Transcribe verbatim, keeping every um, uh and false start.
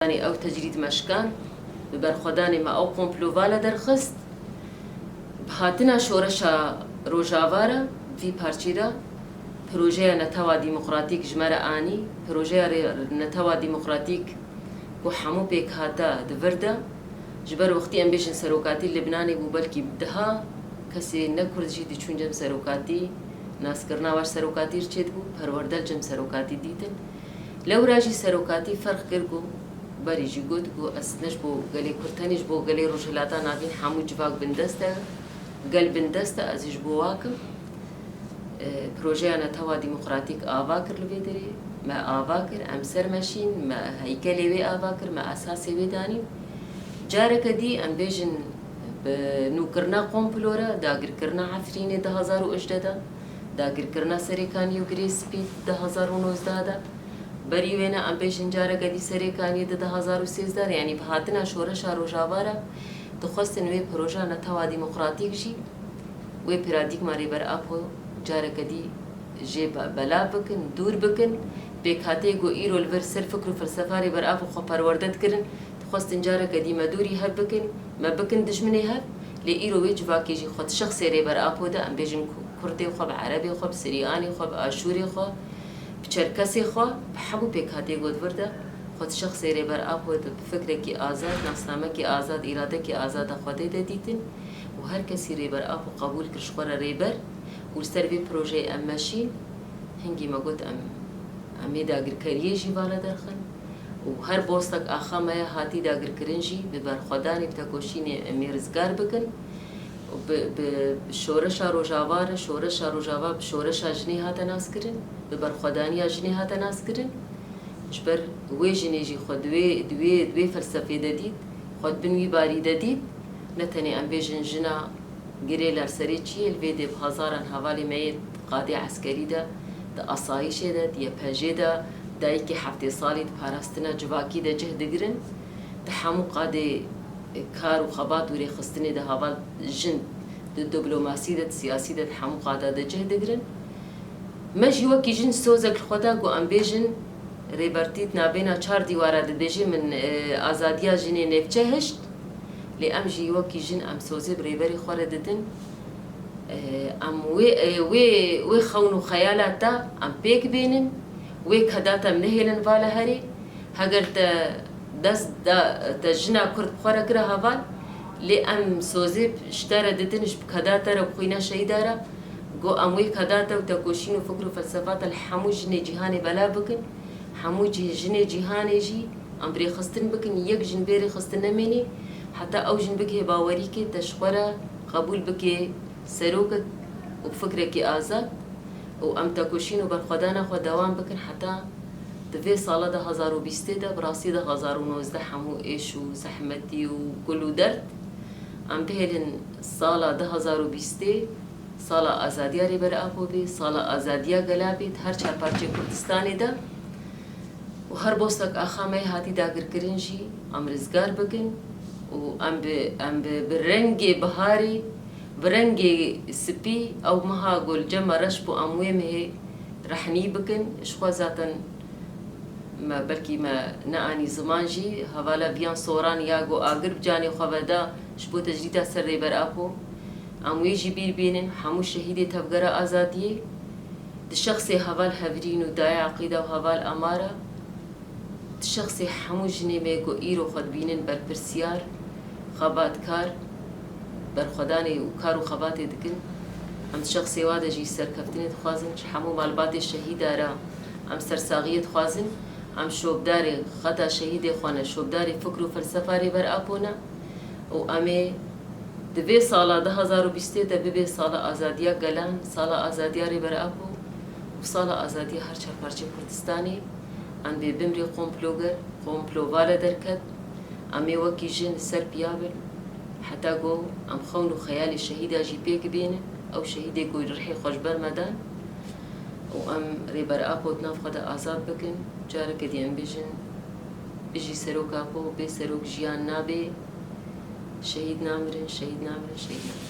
Yanî ew tecrîd me şikand, bi berxwedanê me ew komplo vala derxist. Bi hatina şoreşa Rojava re, vî parçî re, projeya Netewa Demokratîk ji me re anî. Projeya rê-, Netewa Demokratîk ku hemû pêk hate di vir de, ji ber wextî em bêjin serokatî Libnanê bû, belkî bi deha kesê ne Kurd jî diçûn cem serokatî, naskirina wer serokatî re çêdibû, perwerde li cem serokatî dîtin. Lewra jî serokatî ferq kir ku berî jî got ku ez ne ji bo gelê Kurd tenê, ji bo gelê Rojhilata Navîn hemû civak bindest e, gel bindest e, ez jî ji bo wa kim. E, projeya Netewa Demokratîk ava kir li vê derê, me ava kir, em ser meşîn, me heykelê wê ava kir, me esasê wê danîn. Careke dî em bêjin bi nûkirina komplo re, dagirkirina Efrînê du hezar û hejdeh de, dagirkirina Serêkaniyê û Girê Spî du hezar û nozdeh de, berî wêne em bêjin careke dî Serêkaniyê di du hezar û sêzdeh de, yanî bi hatina şoreşa Rojava re dixwestin wê projeya Netewa Demokratîk jî wê paradîgma Rêber Apo careke dî jê be-, belav bikin, dûr bikin. Pêkhateyê ku îro li vir ser fikr û felsefa Rêber Apo xwe perwerde dikirin, dixwestin careke dî me dûrî hev bikin, me bikin dijminê hev, lê îro wê civakê jî xwe di şexsê Rêber Apo de, em bêjin ku-, Kurdê xwe, bi Erebê xwe, bi Siryanê xwe, bi Aşûrê xwe, bi Çerkesê xwe, bi hemû pêkhateyê ku di vir de xwe di şexsê Rêber Apo de bi fikrekî azad, nasnamekî azad, îradekî azad de xwe tê de dîtin û her kesî Rêber Apo qebûl kir ji xwe re rêber û li ser vê projeyê em meşîn. Hingî me got em, em ê dagirkeriyê jî vala derxin û her bostek axa me ya hatî dagirkirin jî bi berxwedanê, bi tekoşînê em ê rizgar bikin. Bi, bi şoreşa Rojava re, şoreşa Rojava bi şoreşa jinê hate naskirin, bi berxwedaniya jinê hate naskirin. Ji ber wê jinê jî xwe di wê, di wê, di wê felsefê de dît, xwe di bin wî barî de dît. Ne tenê em bêjin jina girê li serê çiyê, li vê dê bi hezaran hevalê me yê qadê eskerî de, di asayîşê de, di Y P J'ê de, dayikê heftê salî di parastina civakî de cih digirin. Di hemû qadê kar û xebat û rêxistinê de heval jin di diplomasî de, di siyasî de, di hemû qada de cih digirin. Me jî wekî jin sozek li xwe da ku em bêjin, Rêbertî di navbêna çar dîwara dibêje min, e, azadiya jinê nêvçe hişt, lê em jî wekî jin em sozê bi rêberê xwe re didin. E, em wê, e, wê, wê xewn û xeyala te em pêk bênin, wê kedata em nehêlin vala herê. Heger te dest da, te jina Kurd bi xwe re kira heval, lê em sozê ji te re didin, ji keda te re, bi xwîna şehîda re, ku em wê keda te û tekoşîn û fikr û felsefa te li hemû jinê cîhanê belav bikin, hemû cî-, jinê cîhanê jî em bi rêxistin bikin, yek jin bê rêxistin nemênê, heta ew jin bikê bawerîkê te ji xwe re qebûl bikê serokek û fikrekî azad û em tekoşîn û berxwedana xwe dewam bikin heta di vê sala du hezar û bîstê de, bi rastî du hezar û nozdeh hemû êş û zehmetî û kul û derd, em bihêlin sala du hezar û bîstê, sala azadiya Rêber Apo bê, sala azadiya gela bê, di her çar parçeyê Kurdistanê de. Û her bostek axa me yê hatî dagirkirin jî em rizgar bikin û em bi, em bi, bi rengê biharê, bi rengê spî, ew meha ku li cem me reş bû, em wê mehê rehnî bikin. Ji xwe zaten me, belkî me neanî ziman jî, hevala Viyan Soran ya ku agir bi canê xwe veda ji bo tecrîda ser Rêber Apo. Em wê jî bîr bînin, hemû şehîdê Tevgera Azadiyê, di şexsê heval Hevrîn û Dayê Eqîda û heval Amara, di şexsê hemû jinê me ku îro xwe dibînin berpirsiyar, xebatkar, berxwedanê û kar û xebatê dikin. Em di şexsê wa de jî serkeftinê dixwazin, ji hemû malbatê şehîda re em sersaxiyê dixwazin. Em şopdarê xeta şehîdê xwe ne, şopdarê fikr û felsefa Rêber Apo ne. Û em ê di vê sala du hezar û bîstê de bibe sala azadiya gelan, sala azadiya Rêber Apo û sala azadiya her çar parçeyê Kurdistanê. Em bê bimrê komploger, komplo vale derket. Em ê wekî jin li ser piya bin, heta ku em xewn û xeyalê şehîda jî pêk bînin, ew şehîdê ku rihê xwe ji ber me dan. Û em Rêber Apo di nav xwe de azad bikin. Careke dî em bêjin, bijî Serok Apo, bê serok jiyan nabe, şehîd namirin, şehîd namirin, şehîd namirin.